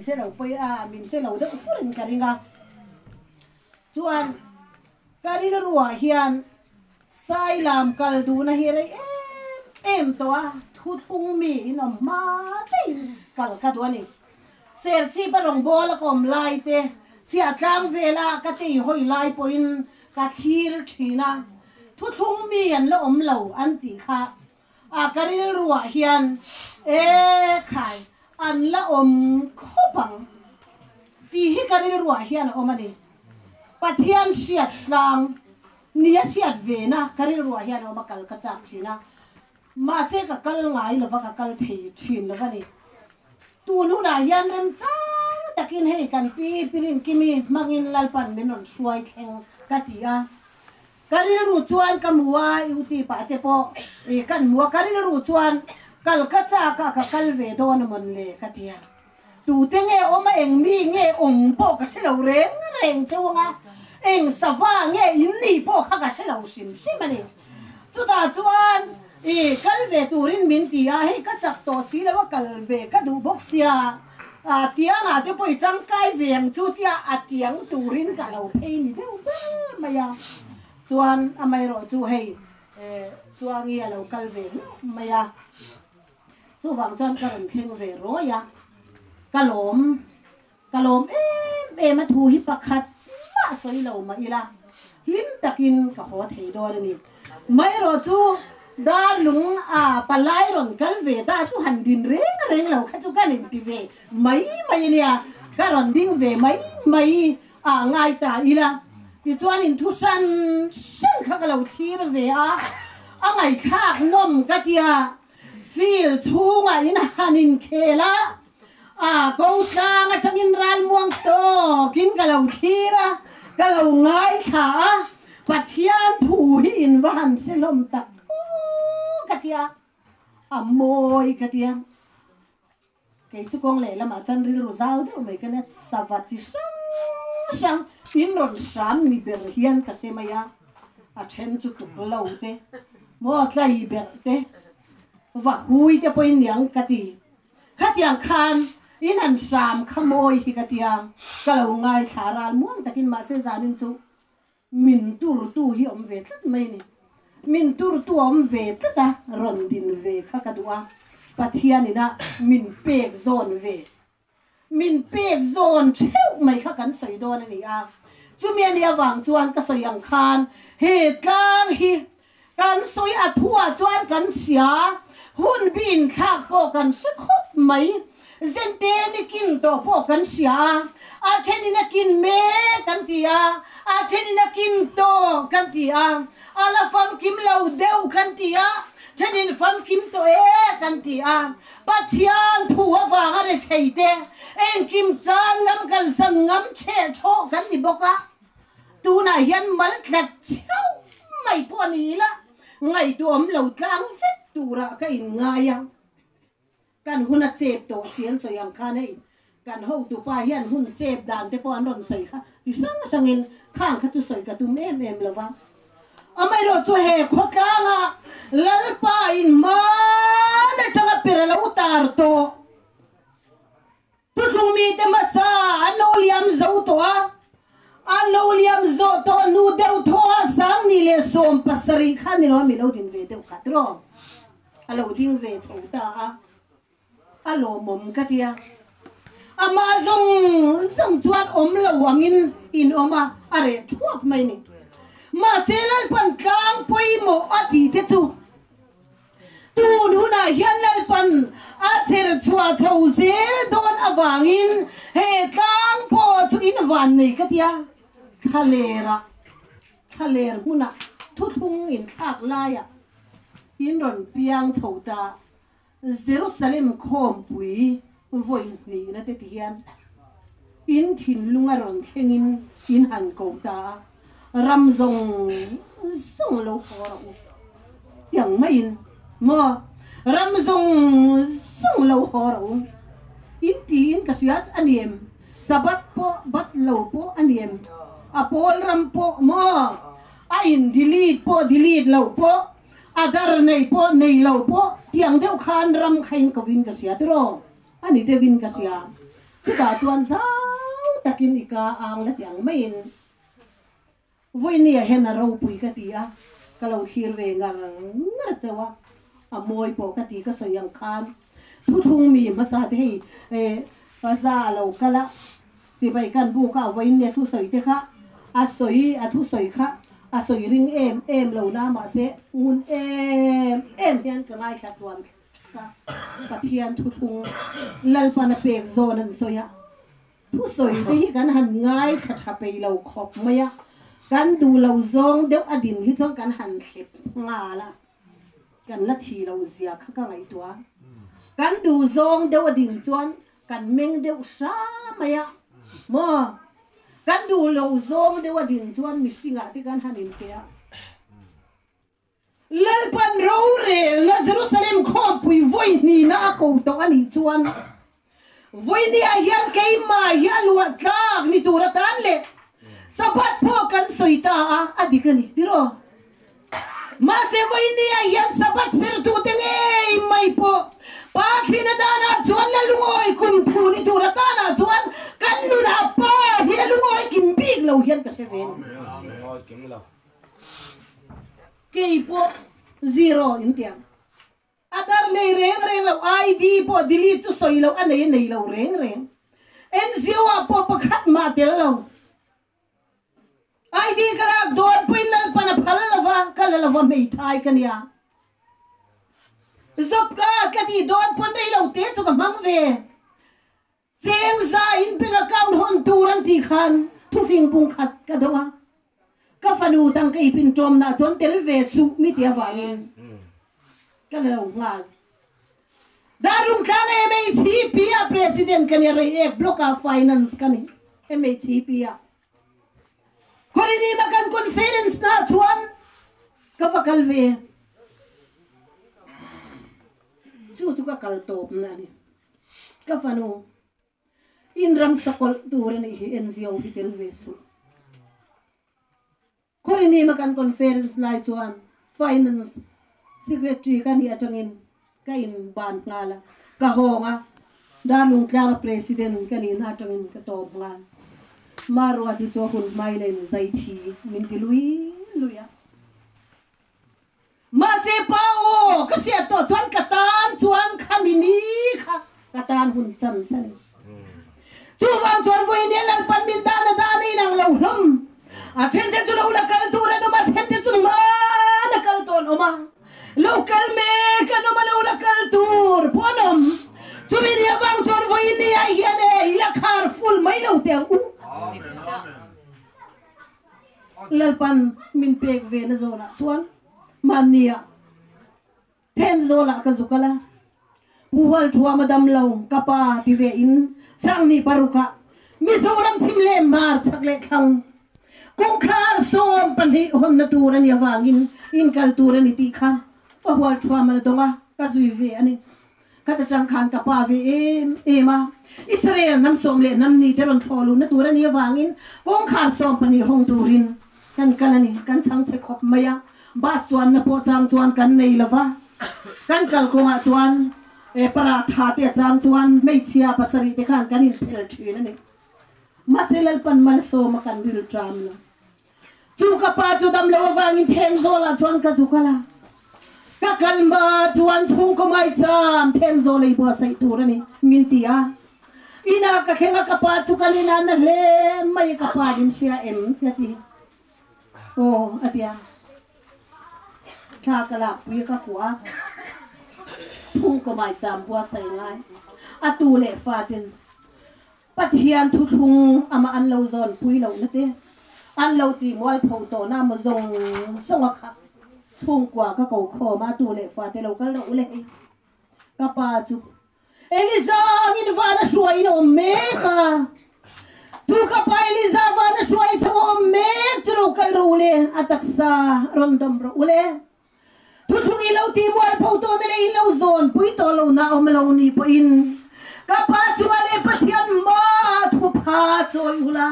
hre lo pawi a, min hre lo deuh furin ka ring a. Chuan ka rilruah hian Sailam kal duhna hi rei em em tawh a, thuthlung mi in awm hma daih kal ka duh a ni. Serchhip a rawngbâwl a ka awm lai te, chhiah tlang vela ka tei hawi lai pawhin ka thlir thin a, thuthlung mi an la awm lo an tih kha a ka rilruah hian e khai an la awm khawp ang tih hi ka rilruah hian a awm a ni. Pathian hriat tlang nia hriat vena ka rilruah hian a awm a, kal ka chak thin a, mahse ka kal ngai lova ka kal thei thin lova ni. Tun hunah hian remchang takin hei kan pi Pirinkimi hmangin Lalpan min rawn hruai thleng ka ti a. Ka rilru chuan ka mu a, U ti pah te pawh i kan mu a, ka rilru chuan kal ka chak a, ka kal ve dawn a mawn le ka ti a. Tute nge awm a, eng mi nge awm pawh ka hre lo reng reng cheu ang a, eng sava nge in nih pawh kha ka hre lo hrim hrim a ni. Chutah chuan i kal ve turin min ti a, hei ka chak tawh si lo a, kal ve ka duh bawk sia, tiangah te pawh i tangkai ve ang chu tia a tiang turin ka lo phei ni deuh ber mai a. Chuan amaherawh chu hei Tluangi a lo kal ve hlauh mai a, chuvang chuan ka rawn thleng ve rawi a, ka lawm Ka lawm em em a, thu hi pakhat mah sawi lo mah ila hlim takin ka haw thei dawn a ni. Maherawh chu darlung a palai rawn kal ve ta chu han din reng reng lo kha chu kan inti ve mai mai a nia, ka rawn ding ve mai mai a ngai ta ila. Tichuan inthu hran hran kha ka lo thlir ve a, a ngaihthlak nawm ka tia. Field chhungah in han inkhel a, a ko tlang atangin ralmuang tawkin ka lo thlir a, ka lo ngaithla a, Pathian thu hi in va han hre hlawm tak aw ka ti a, a mawi ka ti a. Kei chu kawng lehlamah chuan rilru zau deuh mai ka nia, sava chi hrang hrang in rawn hram ni ber hian ka hre mai a, a then chu tuk lo te, maw tlai berh te, va hui te pawhin niang ka ti. Khatiang khan in han hram kha mawi hi ka tia, ka lo ngaithla ral muang takin mahse zanin chu Min turtu hi awm ve tlat mai ni. Min turtu a awm ve tlat a, rawn din ve kha ka duh a, Pathian ina min pek zawn ve, min pek zawn theuh mai kha kan sawi dawn a ni a. Chumi a nih avang chuan ka sawi ang khan he tlang hi kan sawi a thuah chuan kan chhia, hun bi inthlak pawh kan hre khawp mai. Zente ni kin tawh pawh kan hria a, a thenin a kin mek kan ti a, a thenin a kin tawh kan ti a, a la famkim lo deuh kan ti a, thenin famkim tawh e kan ti a. Pathian thu avanga rethei te engkim chan ngam kan san ngam chheh thawh kan ni bawk a, tunah hian mal tlat theuh mai pawh a ni ila, ngaihtuahawm lo tlang vek turah ka inngai a. Kan hun a chep tawh si an sawi ang khan hei kan hotupa hian hun chep dan te pawh an rawn sawi kha ti hrang hrangin khang kha chu sawi ka tum em em lo va. Amaherawh chu he khawtlanga Lalpa in hman atanga per a lo tar tawh. Thuthlung mite hmasa an lo liam zo tawh a, an lo liam zawh tawh hnu deuh thaw a 2017 kha ni lo a mi lo din ve deuh kha tiraw a lo ding ve chho ta a, a lawmawm ka ti a, amah zawng zawng chuan awm lo angin in awm a, a reh thuap mai ni. Mahse Lalpan tlang pawimawh a tih te chu. Tun hunah hian Lalpan a cher chhuah chho zel dawn avangin he tlang pawh chu in van nei ka tia, thlalerah, thlaler hmunah thuthlung inthlak laiah in rawn piang chho ta. Jerusalem khawmpui vawi hnihna te ti hian in thinlung a rawn thlengin in han ko ta a, ram zawng zawng lo haw rawh u tiang maiin maw ram zawng zawng lo haw rawh u in tiin ka hriat a ni em, Sabbath pawh bat lo pawh a ni em, a pawl ram pawh maw a in delete pawh delete lo pawh. A dar nei pawh nei lo pawh tiang deuh khan ram kha in ko in ka hria tiraw? A ni deuh in ka hria. Chutah chuan zau takin i ka ang la ti ang maiin Vawinia hian a ropui ka ti a, ka lo thlir ve ngar ngar chauh a, a mawi pawh ka ti ka sawi ang khan thuthlung mi hmasa te hei Paza a lo kal a, chibai kan buk a vawinia thusawi te kha a sawi a thusawi kha a sawi ring em em lo na mahse ngun em em hian ka ngaithla tluan thlak a, Pathian thuthlung Lalpan a pek zawn an sawi a. Thusawi te hi kan han ngaithla tha peih lo khawp mai a, kan duh lo zawng deuh a din hi chuan kan han thlep nghal a, kan la thi lo zia kha ka ngaihtuah a, kan duh zawng deuh a din chuan kan meng deuh hra mai a, maw? Kan duh lo zawng deuh a din chuan mihringah te kan han inpe a. Lalpan rorelna Jerusalem khawmpui vawi hnihna a ko tawh a nih chuan, vawinia hian keimah hi a luah tlak ni tur atan leh Sabbath pawh kan sawi ta a, a dik a ni tiraw? Mahse vawinia hian Sabbath sertute ngei mai pawh Pa thlina danah chuan la lungawi kum thu ni tur atanah chuan kan nunah Pa hi la lungawi kim bik lo hian ka hre ve a ni. Kei pawh zero in tiang. A dar nei reng reng lo, ID pawh delete chu sawi loh a nei a nei lo reng reng. NGO ah pawh pakhat mah tel lo. ID ka lak dawn pawhin Lalpan a phal lo va, ka la lo va hmeithai ka nia. Zop ka ka tih dawn pawn rei lo te chu ka hmang ve. Cheng za in bank account hawn tur an tih khan thufing bung khat ka dawng a, ka fanu tang ka ipin tawmna chuan tel ve suh mi ti avangin ka la lo nghal. Darlungtlang MHCP ah President ka ni a, Reiek Block ah Finance ka ni MHCP ah. Khawinim a kan conference na chuan ka va kal ve. Chu chu ka kal tawp na a ni. Ka fanu, in ram sakawlh tur a nih hi NGO hi tel ve suh. Khawinim a kan conference lai chuan Finance Secretary ka nih atangin ka in ban nghal a, ka hawng a, Darlungtlanga President ka nihna atangin ka tawp nghal. Maruati chu a hun hmain a inzai thi min ti lui lui a. Mahse pa aw ka hriat tawh chuan ka tan chuan khami ni kha ka tan hun chan sa ni. Chuvang chuan vawiin hian Lalpan min dan a dan a inang lo hlawm. A thente chu lo la kal tur an awm a, thente chu hmana kal tawh an awm a, lo kal mek an awm a, lo la kal tur pawh an awm. Chumi ni avang chuan vawiin ni ah hian e i la khar full mai lo teh ang u. Lalpan min pek ve na zawnah chuan mahnia then zawlah ka zu kal a, Pu Hualthuama dam lo ka pa ti ve in Sangni parukah Mizoram chhim leh mar chhak leh thlang kawngkhar 12 hawnna tur a nih avangin inkal tur a ni tih kha Pa Hualthuama na dawng a, ka zui ve a ni. Khat atang khan ka pa ve em em a, Israel hnam sawm leh hnam ni te rawn thlawh luhna tur a nih avangin kawngkhar 12 hawng turin kan kal a ni. Kan chhang chhe khawp mai a, bus chuanna pawh chang chuan kan nei lo va, kan kal kawngah chuan paratha te a chang chuan hmeichhia pasarih te khan kan inphel thin a ni. Mahse Lalpan malsawm a kan ril ṭam lo. Chu ka pa chu dam lo avangin Thengzawlah chuan ka zu kal a. Ka kal hma chuan chhungkaw maicham Thengzawl ei buatsaih tur a ni, min ti a. Inah ka thleng a, ka pa chu kal inah na hle mai a, ka pa din hria em? a ti. Aw, a ti a. Thla ka lakpui a, ka kuah a. Chhungkaw maicham buatsaih ngai a tu leh fatin Pathian thuthlung amah an lo zawnpui lohna te, an lo tih mualpho tawhna maw zawng zawng a kha chhungkua ka ko khawm a, tu leh fate lo kal rawh u le hei. Ka pa chu Eliza angin van a hruai in a awm mek a, chu ka pa Eliza van a hruai chho a awm mek chu lo kal rawh u le, a taksa rawn dawm rawh u le. Thuthlung i lo tih mualpho tawhna leh i lo zawnpui tawh lohna awm lo ni pawhin ka pa chungah leh Pathian hmaah thupha chawi u la.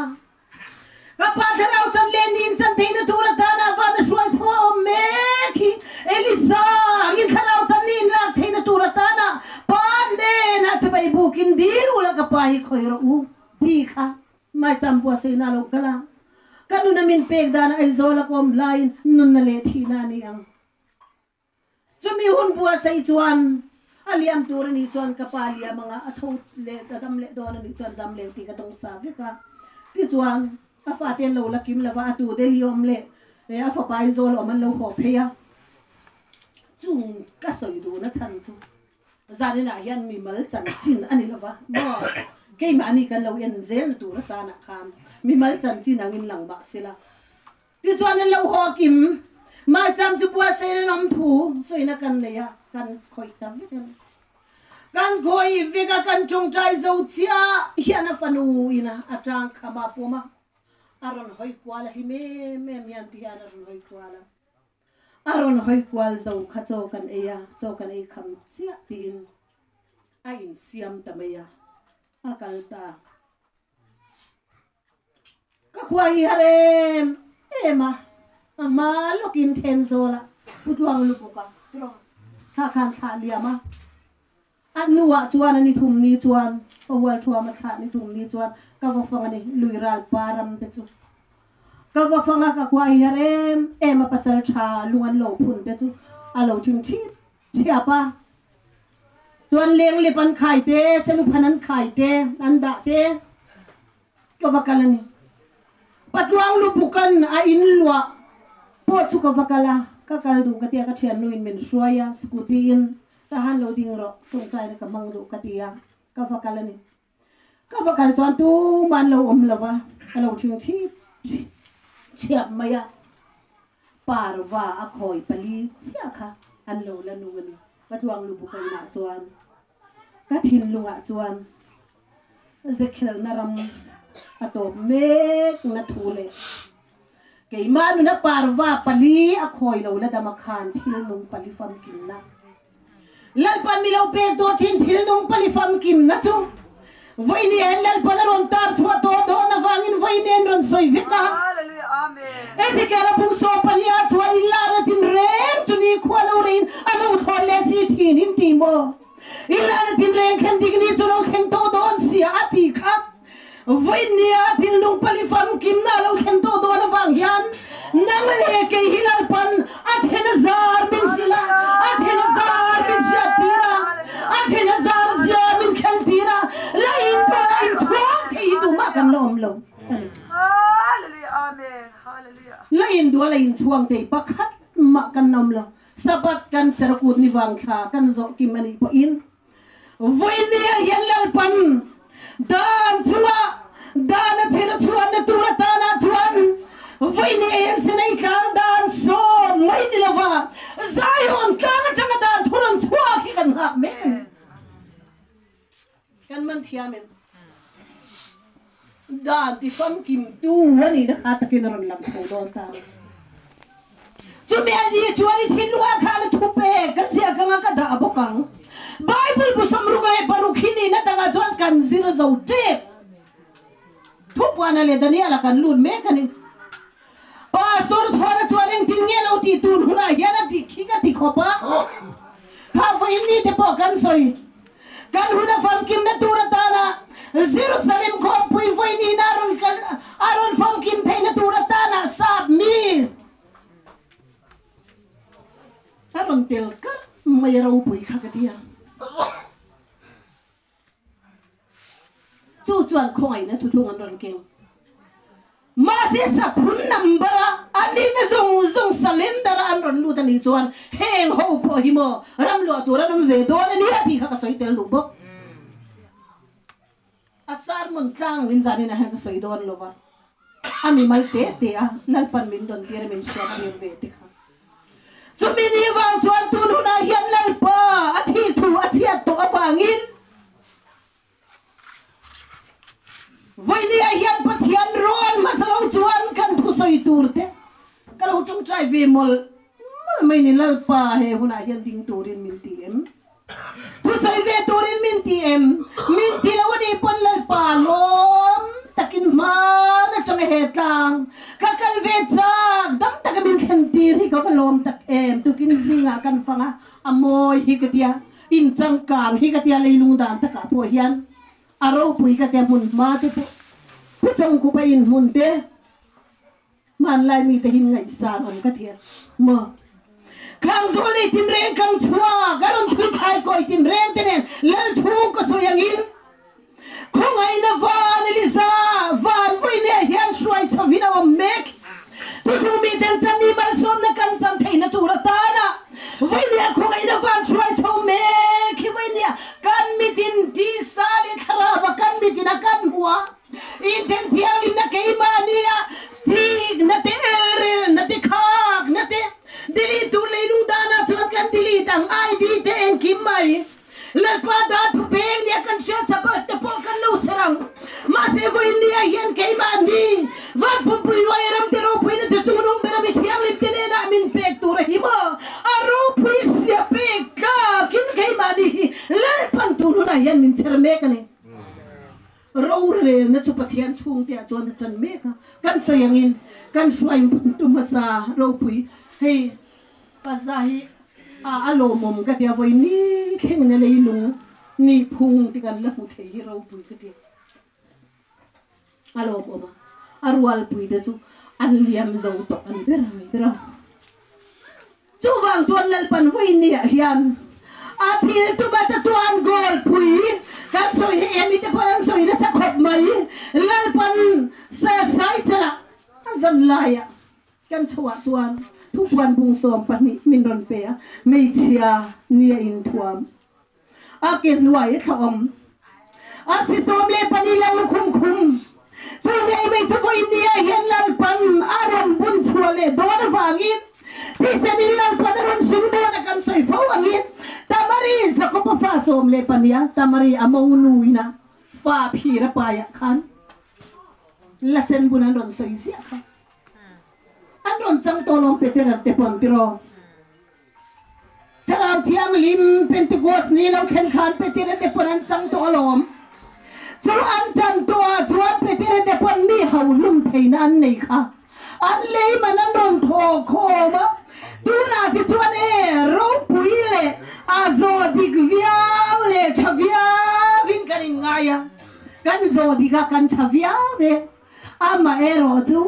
Ka pa thlarau chan leh nin chan theihna tur atana van a hruai chho a awm mek hi Elisa angin thlarau chan nin lak theihna tur atana pa hnenah chibai. Chibai bukin dil ula ka pa hi khawih rawh u ti kha maicham buatsaihna a lo kal a. Ka nuna min pek dana Aizawl a ka awm laiin nunna leh thihna a ni ang. Chumi hun buatsaih chuan a liam tur a nih chuan ka pa liam anga a tho leh a dam leh dawn a nih chuan dam leh tih ka dawng sa vek a. Tichuan a fate an lo la kim lova a tu Delhi awm leh a fapa Aizawl awm an lo haw phei a. Chung ka sawi duhna chhan chu Zaninah hian mimal chanchin a ni lova maw? Keimahni kan lo en zelna tur atanah khan mimal chanchin angin lang mah sela. Tichuan an lo haw kim. Maicham chu buatsaih an awm thu sawina kan nei a, kan khawih ta vek a ni. Kan khawih vek a, kan tawngtai zo chiah hian a fanu ina a tang kham a pawm a, a rawn hawi kual a hlim em em hian ti hian a rawn hawi kual a. A rawn hawi kual zo kha chaw kan ei a, chaw kan ei kham chiah tiin a insiam ta mai a, a kal ta. Ka khua hi har em em a, a hma lawkin Thenzawl ah Pu Tluang Lubuk a thla khan thlah liam a, a hnuah chuan a ni thum ni chuan ka hual thuam a thlah ni thum ni chuan ka va fang a ni, lui ral pa ram te chu ka va fang a, ka khua hi har em em a, pasal tha lung an lo phun te chu a lo thing thip thiap a, chuan lenglip an khai te, seluphan an khai te, an dah te. Ka va kal a ni. Patluang lupukan a in luah pawh chu ka va kal a, ka kal duh ka ti a, ka thiannu in min hruai a, scooty in ka han lo ding rawh, tawngtaina ka hmang duh ka ti a, ka va kal a ni. Ka va kal chuan tumah an lo awm lo va, ka lo thing thip thiap mai a, parva a khawi pali chiah kha an lo la nung a ni. Patluang lupuka inah chuan ka thinlungah chuan Zekhelna ram a tawp mek na thu leh keimah nuna parva pali a khawi lo la dama khan thil nung pali famkimna Lalpan mi lo pek tawh thin thil nung pali famkimna chu vawiin hian Lalpan a rawn tar chhuah tawh dawn avangin vawiin en rawn sawi vek a. Ezekiel a bung sawm pahnih ah chuan in lar a tin reng chu ni khua lo reiin a lo thlawn leh si thin in ti maw? I lana tinreng thlen dik ni chu lo thleng tawh dawn sia a ti kha. Vawinia thinlung pali famkimna a lo thlen tawh dawn avang hian nang leh kei hi Lalpan a then a zar min hrilh a, a then a zar min hriattir a, a then a zar zia min kheltir a, la intuah la inchhuang thei hi tumah kan la awm lo a ni. La induah la inchhuang thei pakhat mah kan la awm lo. Sabbath kan serkut ni vang thla kan zawh kim a nih pawhin vawinia hian Lalpan dan chungah dan a chher chhuanna tur atana chuan vawinia hian Sinai tlang dan sawm mai ni lova Zion tlang atanga dan thu rawn chhuak hi kan nghak mek a ni. Kan man thiam em? Dan ti famkim tu a nihna kha takin a rawn lang chho dawn ta. Chumi a ni chuan i thinlungah khan a thu pek ka ziak anga ka dah bawk ang. Bible bu 66 hi nihna dangah chuan kan zir zo tep. Thupuana leh Daniela kan lut mek a ni. Pastor chhuana chuan engtin nge lo tih tun hunah hian a dik hi ka ti khawp a, kha vawiin ni te pawh kan sawi. Kan hun a famkimna tur atana Jerusalem khawmpui vawiin in a rawn kal a rawn famkim theihna tur atana sap mi a rawn tel karh mai a ropui kha ka ti a. Chu chuan khawngaihna thuthlung an rawn keng. Mahse saphun number a a nihna zawng zawng cylinder a an rawn lut a nih chuan heng ho pawh hi maw ram luah tur an awm ve dawn a nia tih kha ka sawi tel duh bawk. A sermon tlang min zanin ah hian ka sawi dawn lo va, a mimal te te a Lalpan min dawn tir a min hriat tir ve te kha. Chumi ni vang chuan tun hunah hian Lalpa a thih thu a chhiat tawh avangin vawinia hian Pathian rawn hmasa lo chuan kan thusawi tur te ka lo tawngtai ve mawlh mawlh mai ni. Lalpa he hunah hian ding turin min ti em? Thusawi ve turin min ti em? Min ti lo a nih pawn Lalpa lawm takin hman atanga he tlang ka kal ve chak dam taka min thlen tir hi ka va lawm tak em? Tukin zingah kan fang a, a mawi hi ka tia. In changkang hi ka tia leilung dan takah pawh hian a ropui ka tia hmun hma te pawh Pu Chawngkhupa in hmun te hmanlai mite hi ngaihsan awm ka tia maw. Khang zawl nei tinreng kam chhuak a rawn chhui thlai kawi tinreng te nen lal chhung ka sawi angin Khawngaihna van Eliza van vawinia hian hruai chhovin a awm mek. Thuthlu miten chan ni malsawmna kan chan theihna tur atana vawinia khawngaihna van hruai chho mek hi vawinia kan mitin tisa leh thlarau a kan mitin a kan hmu a, inthen thianghlimna keimahnia thikna te elrelna te khakna te delete tur leilung danah chuan kan delete ang ID te engkim mai. Lalpa dan thu peng nia kan hriat Sabbath te pawh kan lo ser ang. Mahse vawiin nia hian keimah ni van pumpui luai ram te ropuina chu chungnung bera mi thianghlim te nenah min pek tur a hi maw? A ropui sia pek tlakin keimah ni hi Lalpan tun hunah hian min cher mek a ni. Rorelna chu Pathian chhungte ah chuan a tan mek a. Kan sawi angin kan hruai tu hmasa ropui hei Paza hi a a lawmawm ka ti a, vawi ni thlengin a leilung ni phung ti kan la hmu thei hi ropui ka ti a, a lawmawm a, a rualpui te chu an liam zo tawh a ni ber mai ber a. Chuvang chuan Lalpan vawi niah hian a thil tuma chatuan goal pui kan sawi hi emi te pawh an sawi nasa khawp mai, Lalpan sa saichalah a zan laiah Kan chhoah chuan thupuan bung 12 min rawn pe a, hmeichhia ni a inthuam. A ke hnuai thla awm. Arsi 14 lal lukhum khum. Chu ngei mai chu vawiin nia hian Lalpan a rawn bun chhuah leh dawn avangin thisenin Lalpan a rawn hring dawn a kan sawi fo angin Tamari Jakoba fa 14 a Tamari a monuin a fa phir a paiah khan lasen bun an rawn sawi ziah kha. An rawn chang tawh lawm Petera te pawn tiraw? Thlarau Thianghlim Pentecost ni lo thlen khan Petera te pawn an chang tawh alawm. Chu an chan tawh ah chuan Petera te pawn mi ho hlum theihna an nei kha. An lei man an rawn thaw khawm a. Tunah te chuan e ropui leh a zaw dik viau leh tha viauin kan inngai a. Kan zaw dik a kan tha viau e. Amaherawh chu,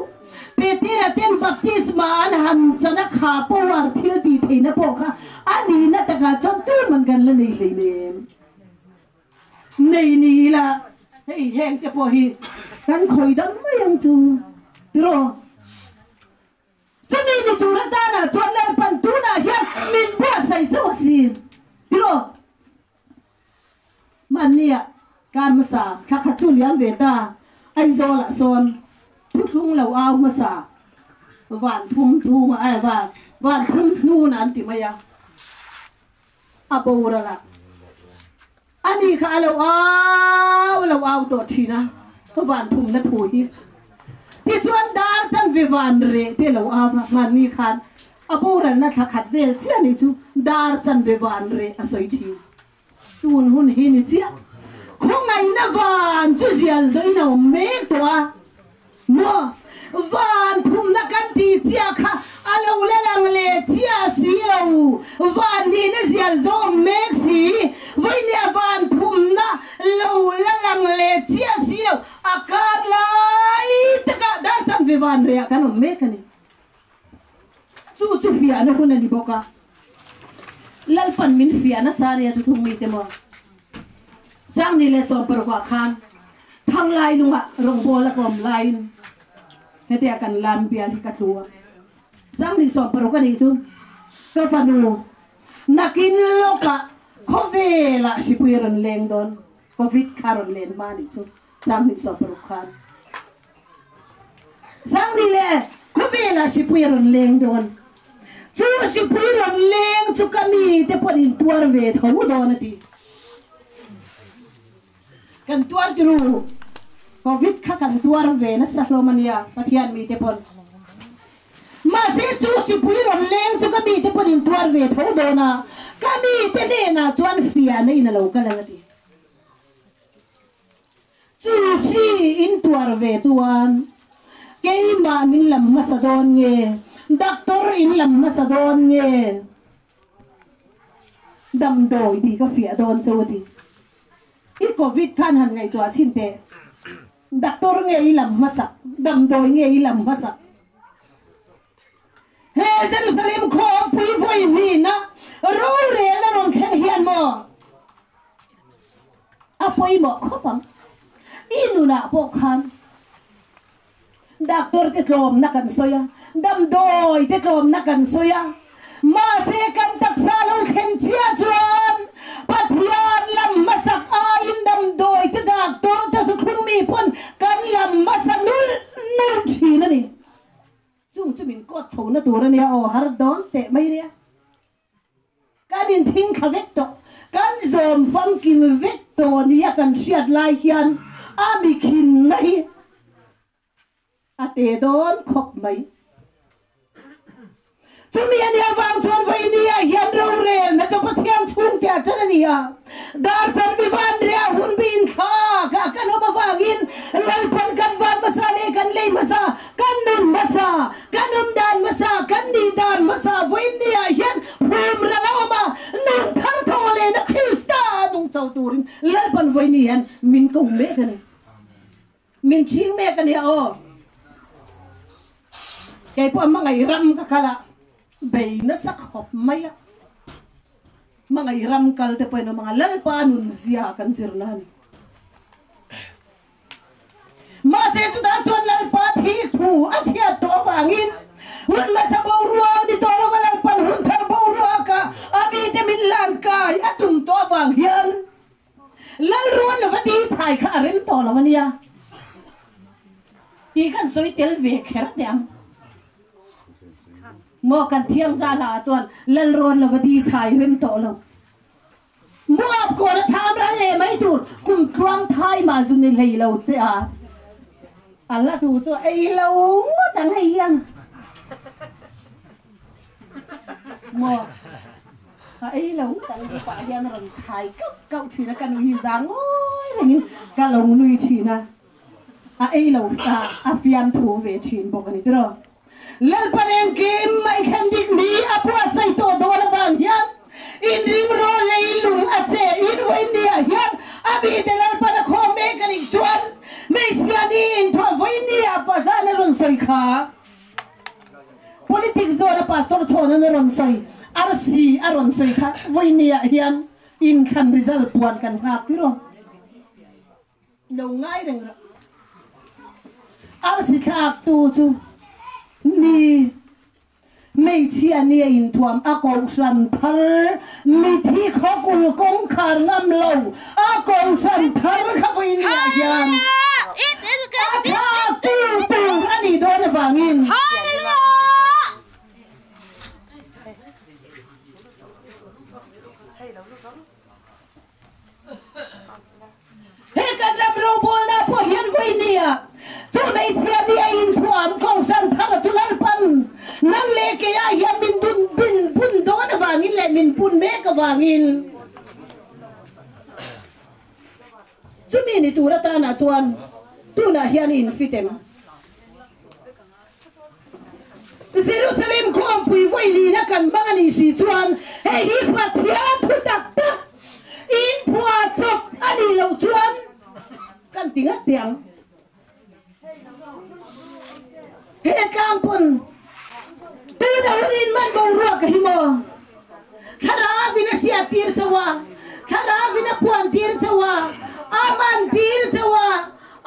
Petera ten baptisma an han chan a kha power thil tih theihna pawh kha a nihna takah chuan tuman kan la nei hlei nem. Nei ni ila, hei heng te pawh hi kan khawi dam mai ang chu tiraw? Chumi ni tur atanah chuan Lalpan tunah hian min buatsaih chauh a si tiraw? Hmannia kar hmasa thla khat chu liam ve ta, Aizawlah sawn thuthlung lo au hmasa van thum chhunga ai van van thum hnuna an ti mai a, a boral a, ani kha a lo au a lo au tawh thin a, van thumna thu hi tichuan dar chanve van reh te lo au a, hmanni khan A boralna thla khat vel chiah ni chu dar chanve van reh a sawi thin. Tun hun hi ni chiah. Khawngaihna van chu zial zawhin a awm mek tawh a. Maw? Van phumna kan tih chiah kha a lo la lang leh chiah si lo. Van nihna zial zawh awm mek si. Vawinia van phumna lo la lang leh chiah si lo. A kar lai takah dar chanve van rehah kan awm mek a ni. Chu chu fiahna hun a ni bawk a, Lalpan min fiah nasa nia chu thung mite maw? Sangni leh 16 ah khan Thanglai lungah rawngbawl a ka awm laiin hetia kan lam bial hi ka tlu a, Sangni 16 a nih chu ka fanu nakin lawkah khawvelah hripui a rawn leng dawn, Covid kha a rawn len hma a nih chu Sangni 16 khan. Sangni leh khawvelah hripui a rawn leng dawn. Chu hripui rawn leng chu ka mite pawh in tuar ve tho dawn a ti. Kan tuar ti ru. Covid kha kan tuar ve nasa hlawm a nia Pathian mite pawn. Mahse chu hripui rawn leng chu ka mite pawn in tuar ve tho dawn a, ka mite hnenah chuan fiahna in a lo kal ang a ti. Chu hri in tuar ve chuan keimah min lam hmasa dawn nge, doctor in lam hmasa dawn nge? Damdawi tih ka fiah dawn cheu a ti. I covid khan han ngaihtuah chhin teh. Doctor nge i lam hmasak, damdawi nge i lam hmasak? He Jerusalem khawmpui vawi hnihna rorelna rawn thleng hian maw a pawimawh khawp ang. I nunah pawh khan Doctor te tlawmna kan sawi a, damdawi te tlawmna kan sawi a, mahse kan taksa lo thlen chiah chuan Pathian lam hmasak aiin damdawi te doctor te thuthlung mi pawn kan lam hmasa nulh nulh thin a ni. Chung chu min kawt chho na tur a nia aw, har dawn teh mai nia. Kan inthing thla vek tawh, kan zawm famkim vek tawh nia kan hriat lai hian a mikhinna hi a te dawn khawp mai. Chumi a nih avang chuan vawinia hian rorelna chu Pathian chhungte a ṭan a ni a. Dar chanvi van ria hun bi inthlak ah kan awm avangin Lalpan kan van hmasa leh kan lei hmasa, kan nun hmasa, kan awm dan hmasa, kan nih dan hmasa vawiin ah hian hum ral a awm a, nun thar thaw lehna Krista a nung cho turin Lalpan vawiin hian min ko mek a ni. Min chhing mek a nia aw. Kei pawh hmangaih ram ka kal a, bei nasa khawp mai a. Hmangaih ram kal te pawhin awm ang a, Lalpa nun zia kan zirna a ni. Mahse chutah chuan Lalpa thih thu a chhiat tawh avangin hun hmasa boruak ni tawh lova Lalpan hun thar boruaka a mite min hlan kai a tum tawh avang hian Lalruan lova ti chhai kha a rem tawh lo a nia tih kan sawi tel ve kher teh ang. Maw kan thiang za hla ah chuan Lalrawn lova di chhai rem tawh lo. Muap kawn a tham ral leh mai tur kum tluang thai mah zu ni hlei lo che a. A la tu chu ei lo ngawt ang hei hian. Maw a ei lo ngawt ang pah hian a rawn thai kauh kauh thin a ka nui hi za ngawi rengin ka lo nui thin a. A ei lo a fiamthu ve thin bawk a ni tiraw. Lalpan engkim mai thlen dik ni a buatsaih tawh dawn avang hian inring rawh lei lung a che in vawiin ni ah hian a mite Lalpan a khawm mek a nih chuan hmeichhia ni inthuah vawiin ni ah pazan a rawn sawi kha Politics zawn a Pastor chhawn an a rawn sawi arsi a rawn sawi kha vawiin ni ah hian inthlan result puan kan nghak tiraw. Lo ngai reng rawh. Arsi thlak tu chu ni hmeichhia ni a inthuam a kohhran thar mithi khawkul kawngkhar ngam lo a kohhran thar kha vawiin ni ah hian a thlak tu tur a nih dawn avangin He kan ram robawlna pawh hian vawinia chu hmeichhia ni a inthuam kohhran thar chu Lalpan nang leh keia hian min dun bin bun dawn avangin leh min bun mek avangin chumi ni tur atana chuan tunah hian i infit em? Jerusalem khawmpui vawilina kan hmang a nih si chuan hei hi Pathian thu tak tak in phuah chawp a nih loh chuan kan ti ngat teh ang. He tlang pawn tuna hun in man boruak a hi maw? Thlarauin a hriat tir chauh a, Thlarauin a puan tir chauh a, a man tir chauh a,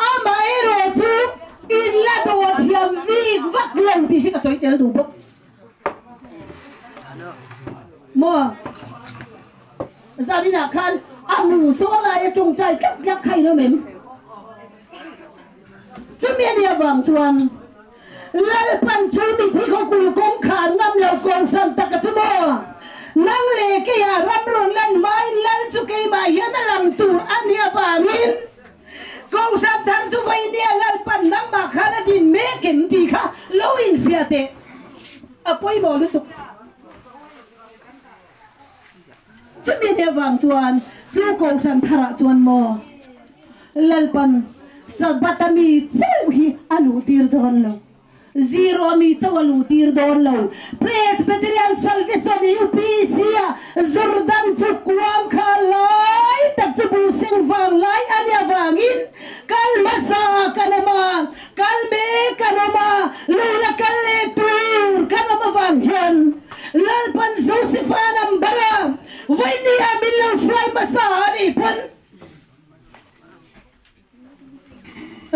Amaherawh chu in la dawh thiam vik vak lo tih hi ka sawi tel duh bawk. Maw? Zaninah khan a mu saw laia tawngtai tlat tlat kha in awm em? Chumi a nih avang chuan Lalpan chu mithi khawkul kawngkhar ngam lo kawngsan tak a chu maw? Nang leh keiah ram rawn lan hmain Lal chu keimah hian a lang tur a nih avangin Kohhran thar chu vawinia Lalpan nangmah khan a din mek em tih kha lo infiah teh. A pawimawh lutuk. Chumi nih avang chuan chu Kohhran tharah chuan maw Lalpan Sabbath-a mi chauh hi a luhtir dawn lo. Zero mi chauh a luh tir dawn lo. Presbyterian Salvation UPC a Jordan chu kuang kha lai tak chu buh seng vang lai a nih avangin kal hmasa kan awm a, kal mek kan awm a, lo la kal leh tur kan awm avang hian Lalpan Josepha number a vawinia min lo hruai hmasa a nih pawn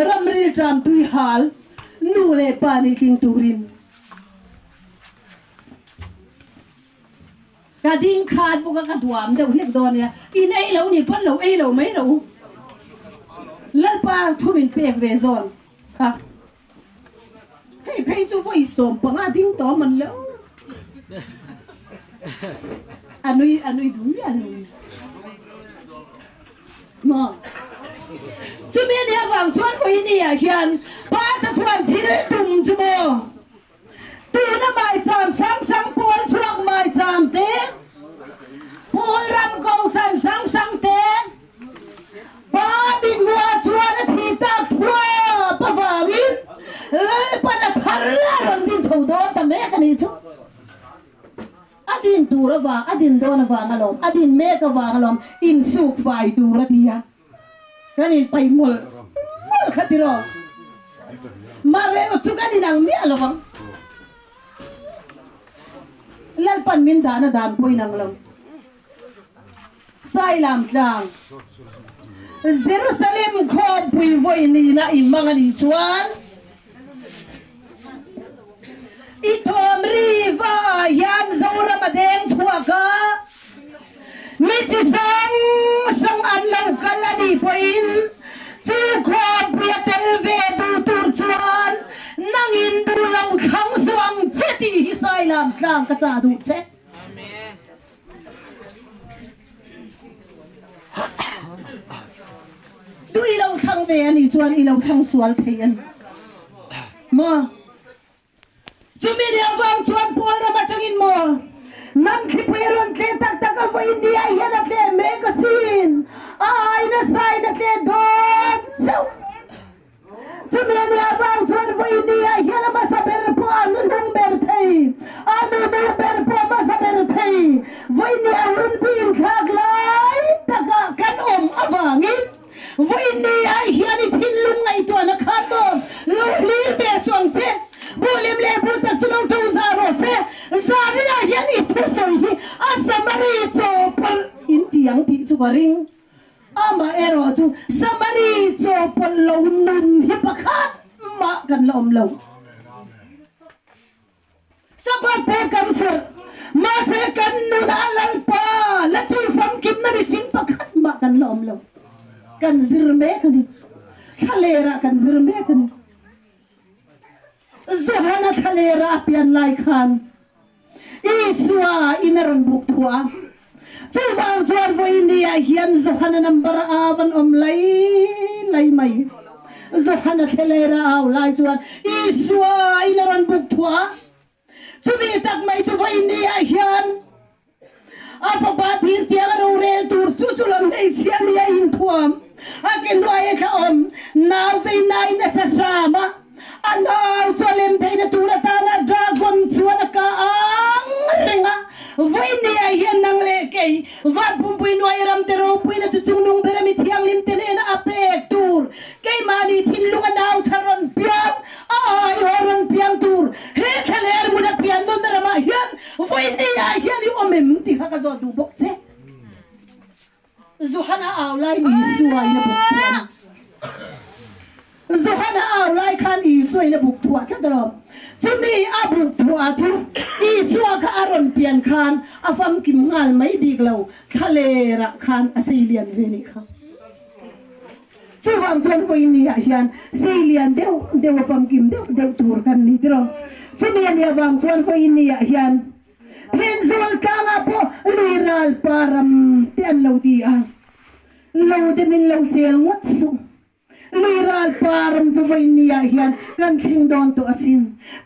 Ramri ṭam tui hal nu leh pa nih tling turin ka ding khat bawk a, ka duam deuh hlek dawn nia. In ei lo nih pawn lo ei lo mai rawh u. Lalpa thu min pek ve zawn kha. Hei phei chu vawi 15 ding tawh man lo. A nui a nui duh miah lo. Maw? Chumi a nih avang chuan vawiini ah hian pa chathuan thil tum chu maw? Tuna maicham hrang hrang pawl chhuak maicham te, pawl ram kohhran hrang hrang te, Pa mithmuh ah chuan a thih tak thuap avangin Lalpan a thar a rawn din chho dawn ta mek a nih chu. A din tur avang, a din dawn avang alawm, a din mek avang alawm, insuk fai tur a ti a. Kan inpai mawlh mawlh kha tiraw? Mahre chu kan inang miah lo vang. Lalpan min dahna dan pawh inang lo. Sailam tlang, Jerusalem khawmpui vawi nihna i hmang a nih chuan i thawm ri va ah hian Zoram a deng chhuak a, mi chi hrang hrang an lo kal a nih pawhin chu khawmpui a tel ve duh tur chuan nangin duh lo thlang suh ang che tih hi Sailam tlang ka chah duh che. Duh i lo thlang ve a nih chuan i lo thlang sual thei a ni maw? Chumi ni avang chuan Paul ram atangin maw hnam thlipui a rawn tleh tak tak a, vawiin ni ah hian a tleh mek asin, a ai nasa in a tleh dawn zeuh. Chumi a nih avang chuan vawiin ni ah hian a hmasa ber pawh a nuhnung ber thei, a nuhnung ber pawh a hmasa ber thei. Vawiin ni ah hunpui inthlak lai takah kan awm avangin vawiin ni ah hian i thinlung ngaihtuahna kha tawp lo hlir ve suh ang che. Buhlim leh buh tak chu lo to za rawh se. Zaninah hian i thusawi hi a Samari chawpawlh in ti ang tih chu ka ring. Amaherawh chu Samari chawpawlh lo nun hi pakhat mah kan la awm lo. Sabbath pawh kan serh, mahse kan nunah Lalpa la chu famkimna mihring pakhat mah kan la awm lo. Kan zir mek a ni. Thlalerah kan zir mek a ni. Johana thlalera a pian lai khan Isua in a rawn buk thuah a. Chuvang chuan vawinia hian Johana number a van awm lai lai mai. Johana thlalera a au lai chuan Isua in a rawn buk thuah a. Chumi tak mai chu vawinia hian a fapa thir tiang a rorel tur chu chu lam hmeichhia ni a inthuam. A ke hnuai a thla awm nau vei nain a sa hram a. A nau chu a lem theihna tur atana dragon chuan a ka ang reng a. Vawinia hian nang leh kei van pumpui nuai ram te ropuina chu chungnung ber a mi thianghlim te hnena a pek tur keimahni thinlung a nau thar rawn piang a aiawh rawn piang tur he thlaler hmun a pian nawn ramah hian vawinia hian i awm em tih kha ka zawh duh bawk che. Johan a au lai Isua in a buk thuah a ni. Johan a au lai khan Isua in a buk thuah tlat alawm. Chumi a buk thuah chu Isua kha a rawn pian khan a famkim nghal mai bik lo, thlalerah khan a sei lian ve nih kha. Chuvang chuan vawiin ah hian sei lian deuh deuh a famkim deuh deuh tur kan ni tiraw. Chumi a nih avang chuan vawiin ah hian Thenzawl tlangah pawh lui ral pa ram te an lo ti a, lo te min lo sel ngawt suh. Lui ral pa ram chu vawiin ah hian kan thleng dawn tawh asin.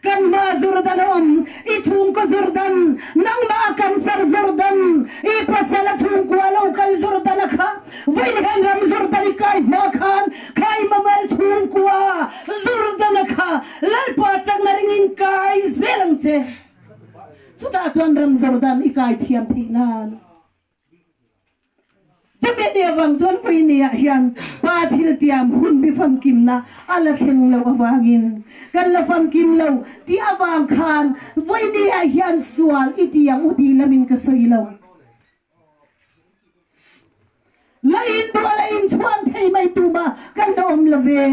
Kan hma Jordan a awm, i chhungkaw Jordan, nangmah a kansar Jordan, i pasal a chhungkua lo kal Jordan a kha, vawiin hian ram Jordan i kai hma khan khai mamal chhungkua Jordan a kha Lalpa chakna ringin. che. Chutah chuan ram Jordan i kai thiam theih nan. Chumi ni avang chuan vawinia hian Pa thil tiam hun bi famkimna a la thleng lo avangin kan la famkim lo tih avang khan vawinia hian sual i ti ang u tih lamin ka sawi lo. La induh a la inchhuan thei mai tuma kan la awm lo ve.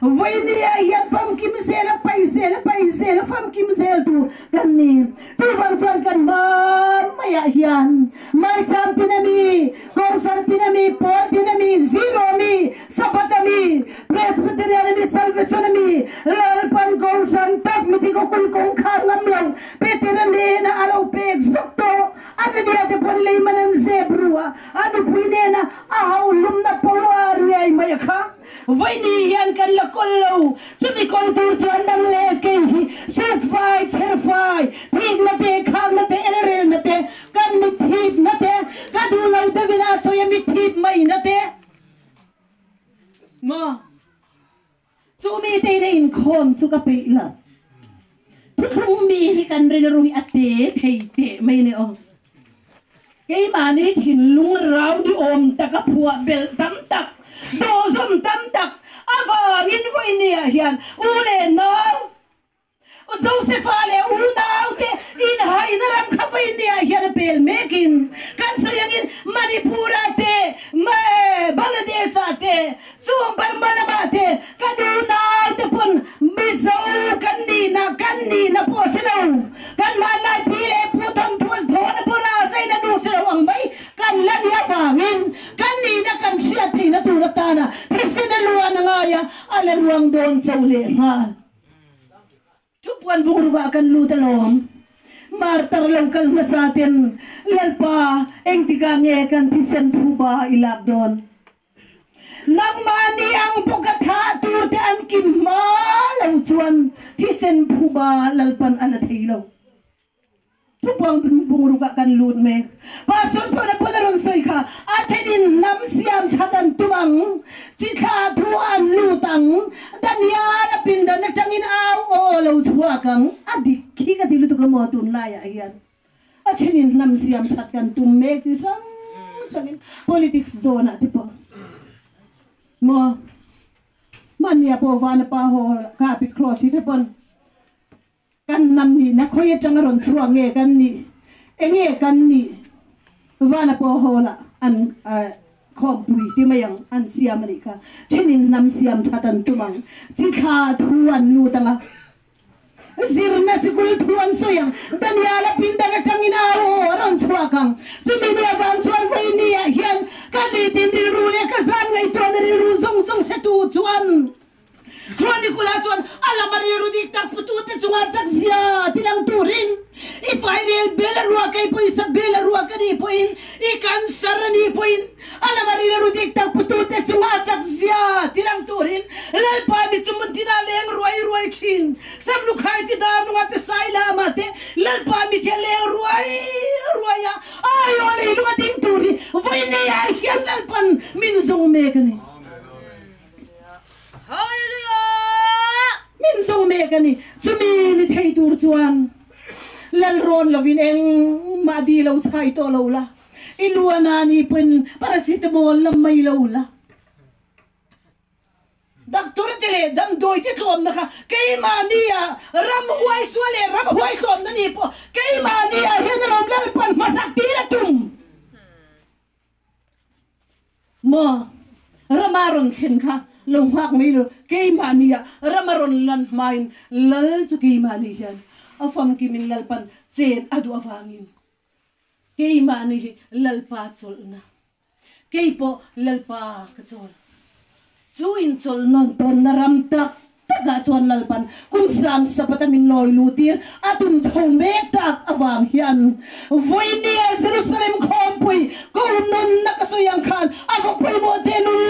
Vawinia hian famkim zel a pai zel a pai zel a famkim zel tur kan ni. Chuvang chuan kan hma maiah hian Maicham tin a mi, Kohhran tin a mi, Pawl tin a mi, Zero a mi, Sabbath a mi, Presbyterian a mi, Salvation a mi, Lalpan Kohhran tak mithi kaw kul kawngkhar ngam lo Petera nena a lo pek zawk tawh. A nunia te pawn lei man an zep ru a, a nupui nena a hauhlumna power ngei mai a kha. Vawiini hian kan la kawl lo, chumi kawl tur chuan nang leh kei hi sukfai, cherfai, thikna te, khakna te, elrelna te, kan mitthipna te, ka duh lo deuhin a sawi a mitthip maina te maw? Chu mi te in a inkhawm chu ka peih lo. Thuthlung mi hi kan rilru hi a te thei teh mai a ni aw. Keimahni thinlung rau ni awm taka phuah belh tam tak, dawhzawm tam tak avangin vawinia hian u leh nau, Josefa leh unaute inhaina ram kha vawinia hian a pel mekin kan sawi angin Manipur-ah te, Bangladesh-ah te, Chung Burma lamah te kan unaute pawn Mizo kan nihna kan nihna pawh hre lo, kan hmanlai pi leh pu thawnthu zawn a bawra zaina nu hre lo ang mai kan la ni avangin kan nihna kan hriat theihna tur atana thisen a luan a ngai a, a la luang dawn cho leh nghal. Thupuan bungrukah kan lut alawm. Martar lo kal hmasa ten Lalpa engtikah nge kan thisen phuba i lak dawn? Nangmahni ang bawka thah tur te an kim hma lo chuan thisen phuba Lalpan a la thei lo. Thupuang bungrukah kan lut mek. Pastor chuan a pawn a rawn sawi kha, a thenin hnam siam that an tum ang, chi thla thu an lut ang, Daniel a pindan atangin au aw lo chhuak ang, a dik khi ka ti lutuk a maw tunlaiah hian. A thenin hnam siam that kan tum mek chi hrang hrangin politics zawnah te pawh maw hmannia pawh Vanapa Hall ka pi cross hi te pawn Kan hnam nihna khawi atanga rawn chhuak nge kan nih? Enge kan nih? Vana pawh hall-ah an khawmpui ti mai ang, an siam a nih kha. Thenin hnam siam that an tum ang, chi thla thu an lut ang a, zirna sikul thu an sawi ang, Daniel-a pindan atangin a aw a rawn chhuak ang. Chumi ni avang chuan vawinia hian ka nitin rilru leh ka zan ngaihtuahna rilru zawng zawng hretu chuan, Chronicula chuan a lama rilru dik tak putute chunga chak zia tilang turin i fairel bel a ruak ei pawisa bel a ruak a nih pawhin i cancer a nih pawhin a lama rilru dik tak putute chunga chak zia tilang turin Lalpa mi chu hmun tinah leng ruai ruai thin Samlukhai ti dar nunga te sai lama te Lalpa mi thia leng ruai ruai a aiaw lei lunga ding tur hi vawiin ah hian Lalpan min zawng mek a ni. Min zawng mek a ni. Chumi ni thei tur chuan lal rawn lovin engmah di lo chhai tawh lo la, i luana ni pawhin paracetamol lam mai lo la. Doctor te leh damdawi te tlawmna kha keimahni ah ramhuai sual leh ramhuai tlawmna ni pawh keimahni ah hian alawm Lalpan hmasak tir a tum. Maw rama rawn thlen kha lo nghak mai lo, keimahni ah rama rawn lan hmain lal chu keimahni hian a famkimin Lalpan chen a duh avangin keimahni hi Lalpa chawlhna, keipawh Lalpa ka chawl. Chu inchawlh nawn tawnna ram tak takah chuan Lalpan kum sang Sabbath-a min lawi luhtir a tum chho mek tak avang hian vawinia Jerusalem khawmpui ko nawnna ka sawi ang khan a va pawimawh tehlul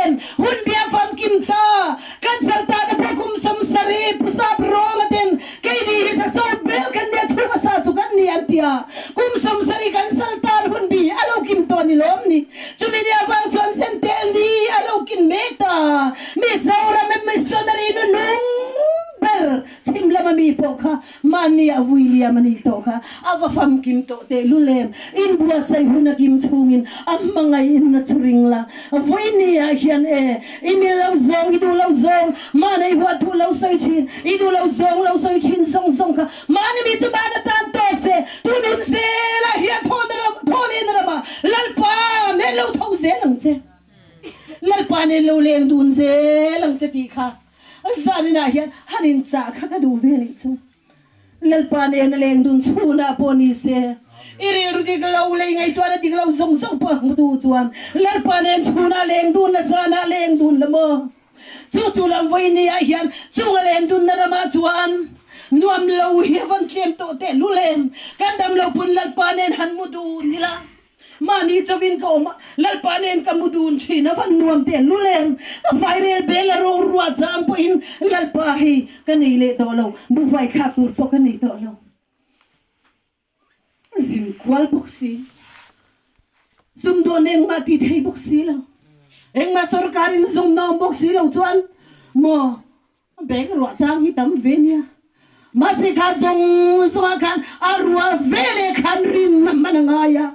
em! Hun bia famkim ta kan saltana pawh kum 70 pusap rawnga ten keini hi sa sawt bel kan nia chhunga sa chu kan ni an ti a, kum 70 kan saltan hun bi a lo kim tawh ni lawm ni? Chumi ni avang chuan Sentel ni a lo kin mek ta. Mizoram a missionary nu nung ber chhim lama mi pawh tawh kha, mahni a vui liam a nih tawh kha, a va famkim tawh tehlul em? Inbuatsaih hun a kim chhungin a hmangaih na chu ring la, vawiini ah hian e, i mil lo zawng, i duh lo zawng, mahni huat duh lo sawi thin, i duh lo zawng lo sawi thin zawng zawng kha mahni mi chu mahna tan tawk se, tunun zelah hian thawhna ram, thawhlehna ramah Lalpa nen lo tho zel ang che. Lalpa nen lo leng dun zel ang che tih kha zaninah hian han inchah kha ka duh ve nih chu. Lalpa nen a leng dun chhunah pawh ni se, i rilru dik lo lei ngaihtuahna dik lo zawng zawng pawh a hmu duh chuan Lalpa nen chhunah leng dun la zanah leng dun la maw? Chu chu lam vawinia hian chung a leng dunna ramah chuan nuam lo hi a van tlem tawh teh lul em? Kan dam lo pawn Lalpa nen han mu dun ila. Mahni chauhin ka awm a, Lalpa nen ka mu dun thin a, van nuam teh lul em? Ka fairel bel a ro ruah chang pawhin Lalpa hei ka nei leh tawh lo, buhvai thlak tur pawh ka nei tawh lo. Zin kual bawk si, sumdawn engmah ti thei bawk si lo, engmah sorkarin zawmna awm bawk si lo chuan maw Bag ruah chang hi tam ve nia. Mahse kha zawng zawngah khan a ruah ve leh khan rinna hman a ngai a,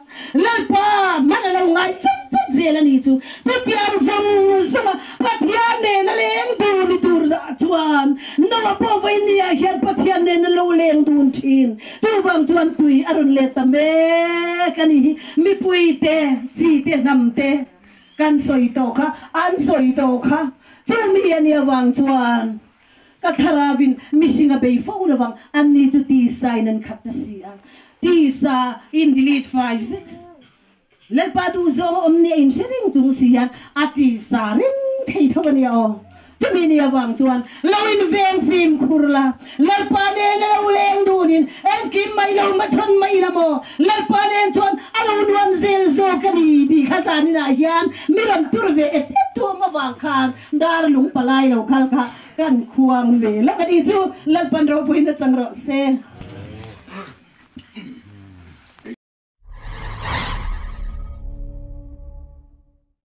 Lalpa hman a lo ngai chat chat zel a ni chu. Chutiang zawng zawnga Pathian nena leng dun ni tur ah chuan Noah pawh vawinia hian Pathian nena lo leng dun thin. Chuvang chuan tui a rawn let ta mek a ni hi. Mipui te, chi te, hnam te. Kan sawi tawh kha, an sawi tawh kha. Chu mi a nih avang chuan ka thlarauin mihring a bei fo lovang, anni chu tisa in an khat ta si a, tisa in delete fai vek. Lalpa duh zawng a awm nia inhre reng chung si hian a tisa reng thei tho a nia aw. Chumi ni avang chuan lo inveng fimkhur la, Lalpa nen a lo leng dunin engkim mai lo hmachhawn mai la maw? Lalpa nen chuan a lo nuam zel zawk a ni tih kha zaninah hian mi rawn tur ve et et thuam avang khan dar lung palai lo khal kha kan khuang ve lawk a ni chu Lalpan ropuina chang rawh se.